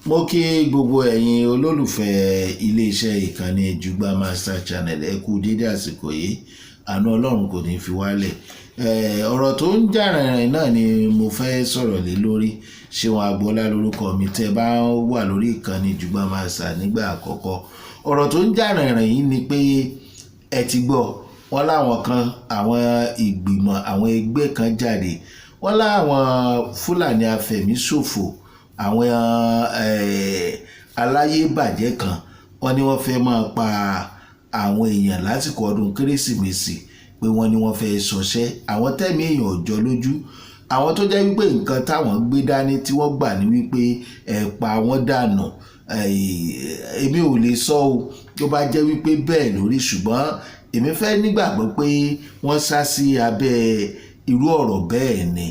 Mo kí gbogbo ẹ̀yin olólùfẹ́ iléeṣẹ́ ìkànnì Jùgbà Master Channel. Ẹ kú dédé àsìkò yìí. Àánú Ọlọ́run kò ní fi wálẹ̀. Ọ̀rọ̀ tó ń jà rìnrìn náà ni mo fẹ́ sọ̀rọ̀ lé lórí. Ṣéun Agboola lórúkọ mi. Tẹ́ bá wà lórí ìkànnì Jùgbà Master nígbà àkọ́kọ́, ọ̀rọ̀ tó ń jà rìnrìn yìí ni pé ẹ ti gbọ́ wọ́n láwọn kan, àwọn ìgbìmọ̀, àwọn ẹgbẹ́ kan jáde, wọ́n láwọn Fúlàní afẹ̀míṣòfò, àwọn aláyébàjẹ́ kan, wọ́n ní wọ́n fẹ́ máa pa àwọn èèyàn lásìkò ọdún Kérésìmesì, pé wọ́n ní wọ́n fẹ́ ṣọṣẹ́. Àwọn tẹ̀mí èèyàn ò jọ lójú, àwọn tó jẹ́ wípé nǹkan táwọn gbé dání tí wọ́n gbà ní wípé ẹ̀ pa wọ́n dànù. Èmi ò lè sọ o tó bá jẹ́ wípé bẹ́ẹ̀ lórí, ṣùgbọ́n èmi fẹ́ nígbàgbọ́ pé wọ́n sá sí abẹ́ irú ọ̀rọ̀ bẹ́ẹ̀ ni.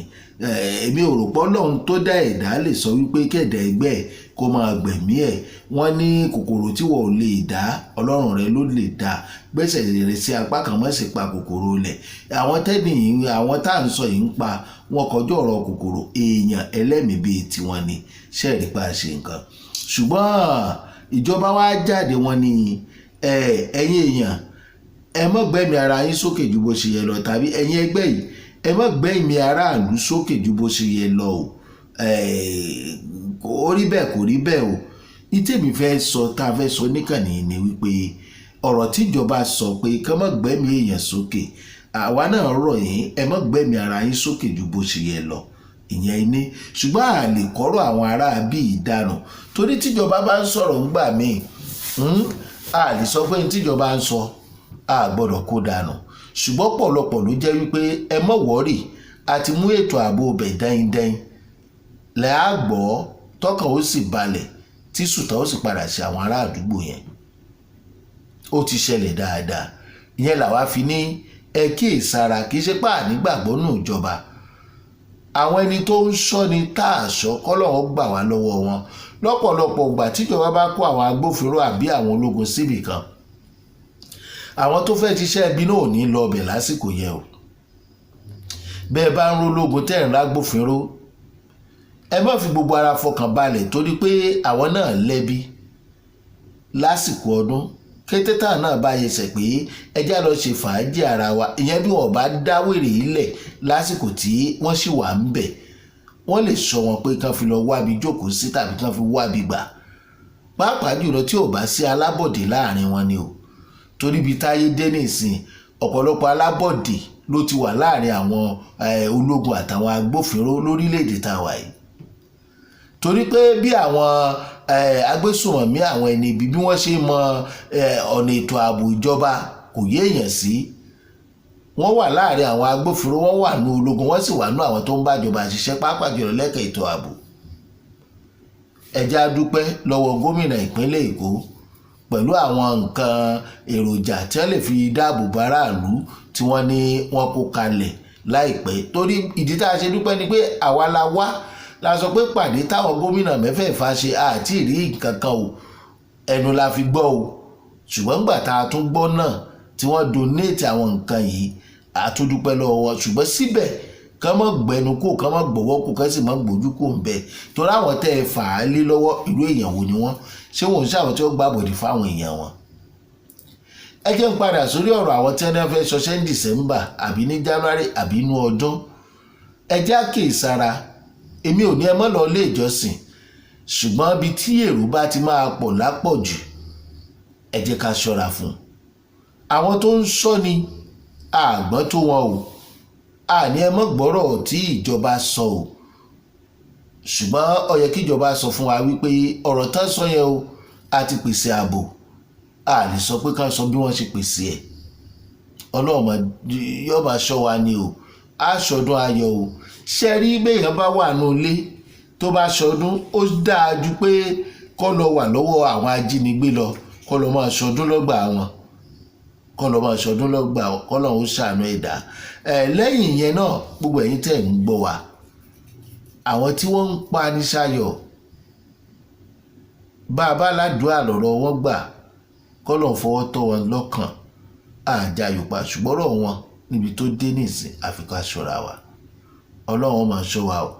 Èmi ò rò pé Ọlọ́run tó dá ẹ̀dá lè sọ wípé kẹ̀dá ẹgbẹ́ ẹ̀ kó máa gbẹ̀mí ẹ̀. Wọ́n ní kòkòrò tí wọ́n ò lè dá, Ọlọ́run rẹ ló lè dá. Gbèsè rẹ̀ sí apá kan, mọ́ sí pa kòkòrò lẹ̀. Àwọn tẹ́nì, àwọn tá à ń sọ yìí ń pa wọn kọjú ọ̀rọ̀ kòkòrò, èèyàn ẹlẹ́mìí bíi tiwọn ni ṣẹ́ẹ̀rí pa ṣe nǹkan. Ṣùgbọ́n ìjọba wa jáde, wọn ni ẹ̀yin èèyàn, ẹ má gbẹ̀mí ara yín sókè ju bó ṣe yẹ lọ, tàbí ẹ̀yin ẹgbẹ́ yìí, ẹ má gbẹ̀mí aráàlú sókè ju bó ṣe yẹ lọ o. Ó rí bẹ́ẹ̀, kò rí bẹ́ẹ̀ o. Ní tèmi fẹ́ sọ, tá a fẹ́ sọ níkànnì ni wípé ọ̀rọ̀ tíjọba sọ pé ká má gbẹ̀mí èèyàn sókè, àwa náà rọ̀ yín, ẹ má gbẹ̀mí ara yín sókè ju bó ṣe yẹ lọ. Ìyẹn ní, ṣùgbọ́n a lè kọ́rọ̀ àwọn ará bí ìdánù, torí tíjọba bá ń sọ̀rọ̀ ńgbà míì, a lè sọ pé tíjọba ń sọ a gbọ́dọ̀ kó dànù. Ṣùgbọ́n pọ̀lọpọ̀ ló jẹ́ wípé ẹ mọ̀ wọ́rì àti mú ètò ààbò bẹ̀ dáindáin lẹ́ á gbọ́, tọkàn ó sì balẹ̀, tí sùtà ó sì padà sí àwọn ará àdúgbò yẹn. Ó ti ṣẹlẹ̀ dáadáa. Ìyẹn làwa fi ní ẹ kíyèsára. Kì í ṣe pé ànígbàgbọ́ nù ìjọba. Àwọn ẹni tó ń ṣọ́ni tá a ṣọ́, kọ́lọ́run gbà wá lọ́wọ́ wọn. Lọ́pọ̀lọpọ̀ ìgbà tíjọba bá kó àwọn agbófinró àbí àwọn ológun síbì kan, àwọn tó fẹ́ ṣiṣẹ́ ibi náà ò ní lọ ọbẹ̀ lásìkò yẹn o. Bẹ́ẹ̀ bá ń rólógun, tẹ́ ń rágbófinró, ẹ má fi gbogbo ara fọkàn balẹ̀, torí pé àwọn náà lẹ́bi. Lásìkò ọdún, kété táwọn náà bá yẹsẹ̀ pé ẹjá lọ ṣe fàájì ara wa, ìyẹn bí wọn bá dáwèrè ilẹ̀ lásìkò tí wọ́n sì wà ń bẹ̀, wọ́n lè sọ wọn pé kán fi lọ wábi jókòó sí tàbí kán fi wábi gbà, pàápàá jùlọ tí ò bá sí alábọ̀dé láàrin wọn ni o. Torí ibi táyé dé nìsín, ọ̀pọ̀lọpọ̀ alábọ̀dé ló ti wà láàrin àwọn ológun àtàwọn agbófinró lórílẹ̀‐èdè tá a wà yìí, torí pé bí àwọn agbésùnmọ̀mí, àwọn ẹni ibi, bí wọ́n ṣe mọ ọ̀nà ètò ààbò ìjọba kò yé èèyàn sí. Wọ́n wà láàrin àwọn agbófinró, wọ́n wà ní ológun, wọ́n sì wà ní àwọn tó ń bájọba ṣiṣẹ́, pàápàá jùlọ lẹ́ka ètò ààbò. Ẹ jẹ́ á dúpẹ́ lọ́wọ́ gómìnà ìpínlẹ̀ Èkó pẹ̀lú àwọn nǹkan èròjà tí wọ́n lè fi dáàbò bo aráàlú tí wọ́n ní wọ́n kó kalẹ̀ láìpẹ́. Torí ìdí tá a ṣe dúpẹ́ ni pé àwa la wá la sọ pé pàdé táwọn gómìnà mẹ́fẹ̀ẹ̀fà ṣe, àti rí nǹkan kan o, ẹnu la fi gbọ́ o. Ṣùgbọ́n gbà tá a tún gbọ́ náà tí wọ́n donate àwọn nǹkan yìí, a tún dúpẹ́ lọ́wọ́ wọn. Ṣùgbọ́n síbẹ̀, kán mọ́ gbẹnu kó, kán mọ́ gbọ́wọ́ kó, kán sì mọ́ gbójú kó ń bẹ̀, torí àwọn tẹ́ ẹ fà á lé lọ́wọ́, irú èèyàn wo ni wọ́n? Ṣé wọ́n ń ṣàwọn tí ó gbàbọ̀dì fáwọn èèyàn wọn? Ẹ jẹ́ ń padà sórí ọ̀rọ̀ àwọn tí wọ́n fẹ́ ṣọṣẹ́ ní December àbí ní January àbí inú ọdún. Ẹ jẹ́ àkèsára. Èmi ò ní ẹ mọ́ lọ ilé ìjọsìn, ṣùgbọ́n ibi tí èrò bá ti máa pọ̀ lápọ̀jù, ẹ jẹ́ ká ṣọ́ra fún un. Àwọn tó ń ṣọ́ni àgbọ́n tó wọn o. Àní ẹ mọ́ gbọ́rọ̀ tí ìjọba sọ o, ṣùgbọ́n ó yẹ kí ìjọba sọ fún wa wípé ọ̀rọ̀ tán sọ yẹn o, a ti pèsè ààbò. A lè sọ pé ká sọ bí wọ́n ṣe pèsè ẹ̀. Ọlọ́run yóò máa ṣọ́ wa ni o. A ṣọdún ayọ̀ o. Ṣe rí, béèyàn bá wà nù ilé tó bá ṣọdún, ó dáa ju pé kó lọ wà lọ́wọ́ àwọn ajínigbé lọ, kó lọ máa ṣọdún lọ́gbà wọn, kó lọ máa ṣọdún lọ́gbà. Kọ́ lọ́hún ó ṣàánú ẹ̀dá ẹ̀. Lẹ́yìn ìyẹn náà, gbogbo ẹ̀yin tẹ̀ ń gbọ́ wa, àwọn tí wọ́n ń pa ní ṣayọ̀, bá a bá ládùúgbò lọ́rọ̀ wọn gbà, kọ́ lọ́n fọwọ́ tọ́ wọn lọ́kàn àjàyò pa. Ṣùgbọ́n ọ̀rọ̀ wọn níbi tó dé nísìn, àfi ká ṣọ́ra wa. Ọlọ́run máa ṣọ́ wa o.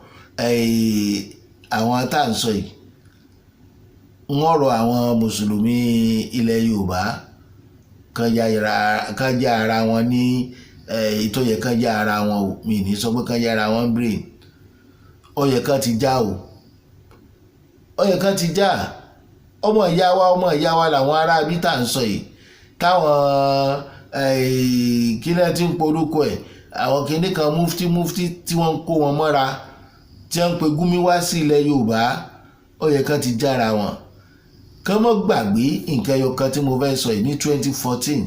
Àwọn tá à ń sọ yìí. Wọ́n rọ àwọn mùsùlùmí ilẹ̀ Yorùbá kan já ara wọn ní ètò yẹ kan já ara wọn o. Mi ní sọ pé kan já ara wọn brain. Ó yẹ kan ti já o, ó yẹ kan ti já. Ọmọ ìyá wa, ọmọ ìyá wa làwọn ará bí tá à ń sọ yìí, táwọn kílẹ̀ tí ń porúkọ ẹ̀, àwọn kinní kan, mufti mufti tí wọ́n ń kó wọn mọ́ra, tí wọ́n ń pe Gúnmi wá sí ilẹ̀ Yorùbá. Ó yẹ kán ti jára wọn, kán mọ́ gbàgbé nǹkan ẹyọ kan tí mo fẹ́ sọ yìí. Ní 2014,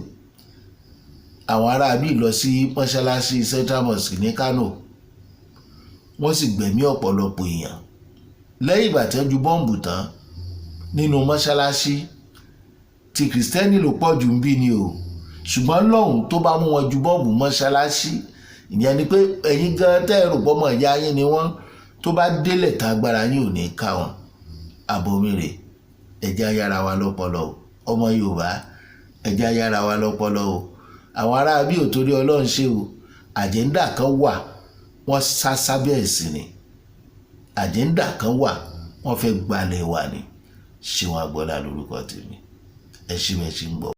àwọn aráabí lọ sí mọ́ṣáláṣí Central Mosque ní Kano, wọ́n sì gbẹ̀mí ọ̀pọ̀lọpọ̀ èèyàn lẹ́yìn ìgbà tí wọ́n ju bọ́ǹbù tán nínú mọ́ṣáláṣí. Ti Kìrìsìtẹ́nì ló pọ̀ jù ń bí ni o, ṣùgbọ́n lọ́hùn tó bá mú wọn ju bọ́ǹbù mọ́ṣáláṣí, ìyẹn ni pé ẹ̀yin gan tẹ́ ẹ rò pọ́mọ ìyá yín ni wọ́n, tó bá délẹ̀ tán, agbára yín ò ní ká wọn. Àbọ̀mí rè, ẹ̀jẹ̀ ayára wa lọ́pọlọ o. Ọmọ Yorùbá, ẹ̀jẹ̀ ayára wa lọ́pọlọ o. Àwọn ará bí ò torí Ọlọ́run ṣe o. Agenda kan wà, wọ́n sá sábẹ́ ẹ̀sìn ni. Agenda kan wà, wọ́n fẹ́ gbalẹ̀ wa ni. Ṣéun Agbọ́lá lórúkọ tèmi. Ẹ ṣí mi, ẹ ṣí ń gbọ́.